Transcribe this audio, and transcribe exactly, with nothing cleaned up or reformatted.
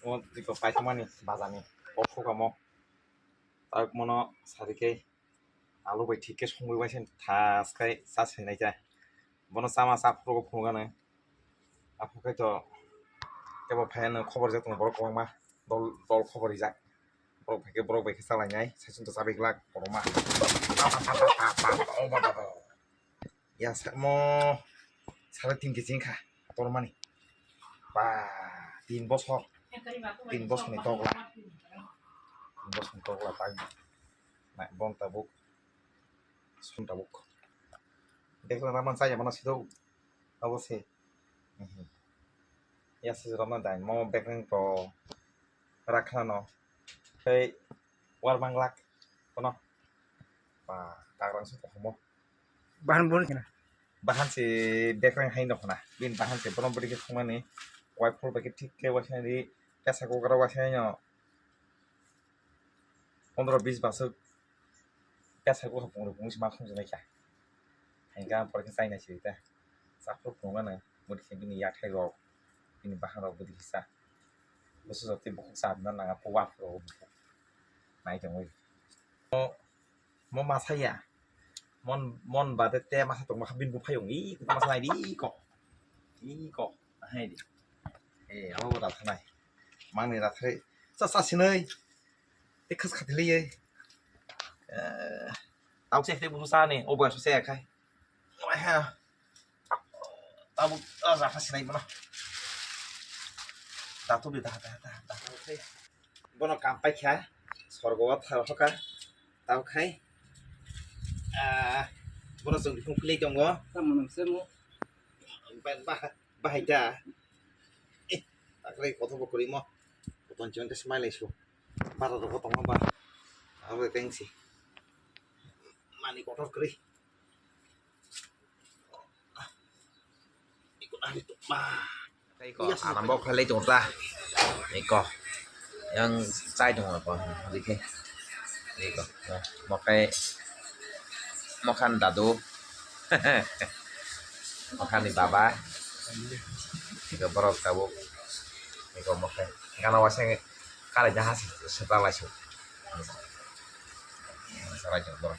O tiko paithakmani bazani kok sukamo. Tabuk mono sarikhe alu bai thik khe songwi waisa thas khai cha sinai cha. Bono chama cha phuru phunukgano. Aphuru khai to kebo phaiano khobor rijak tongo borok kwbangma. Dol dol khobor rijak. Borok bai khe borok bai khe chalainai saichung to chabai glak kotorma. Ya samo sare tin kg wngkha tormani. Ba tin bosor, tin bosorni tokla, tin bosorni tokla tang nai bon tabuk, son tabuk. Dekla naman saya mana sido abo se. Ya se rama dai mo bekreng to rakhlano. Tei war manglak kono. Ba tagrang se kohomo. Bahan bun kena. Bahan se bekreng hai no khna. Bin bahan se bono bwrwi khe khumani. Wai phul bai khe thik khe waisa di. Pesa kokra waisa no. Pondro bis basuk. Pesa kokra pungro pungsi ma khum jai kha. Hingka por khe chai nai se ta. Chaphuru phunukgano bwdikhe bini yathai rok, bini bahan rok bwdikhe cha. Bwswk jotoi bukhuk cha hwnna nang a, puwa phuru bukhuk nai tongwi. Mo, mo masa ya, mon, mon bade te masa tongma kha bini buphai wng, iko masa nai di, iko, iko, hai di. Eh, abo bo da thanai, mangni da thai, cha cha sinai, te khas khathilai ye. Eh, tau se te budu sa ni, obo so se khai. Wah, tabuk, ah, rakha sinai bono. Datu bi daha, daha, daha, daha. Bono kam paikha, sorgo o thar hoka, tau khai. Ah, bono chwng bihung philai tongo. Tamo nang se mo. Ba-, ba-, bahai da. Eh, takrai kotor bo kwrwi mo. Kotor chwng khe smai lai su. Bara rogo tongma ba. Abo tengsi. Mani kotor kwrwi. Iko, arambok khalai tong ta. Iko. Yang chai tong ko. Dikhe. Iko. Mokai. Mokan dadu. Mokan ni baba. Iko borok tabuk. Iko mokai. Gana waseng khalai jaha setra lai su. Sarai tong borok.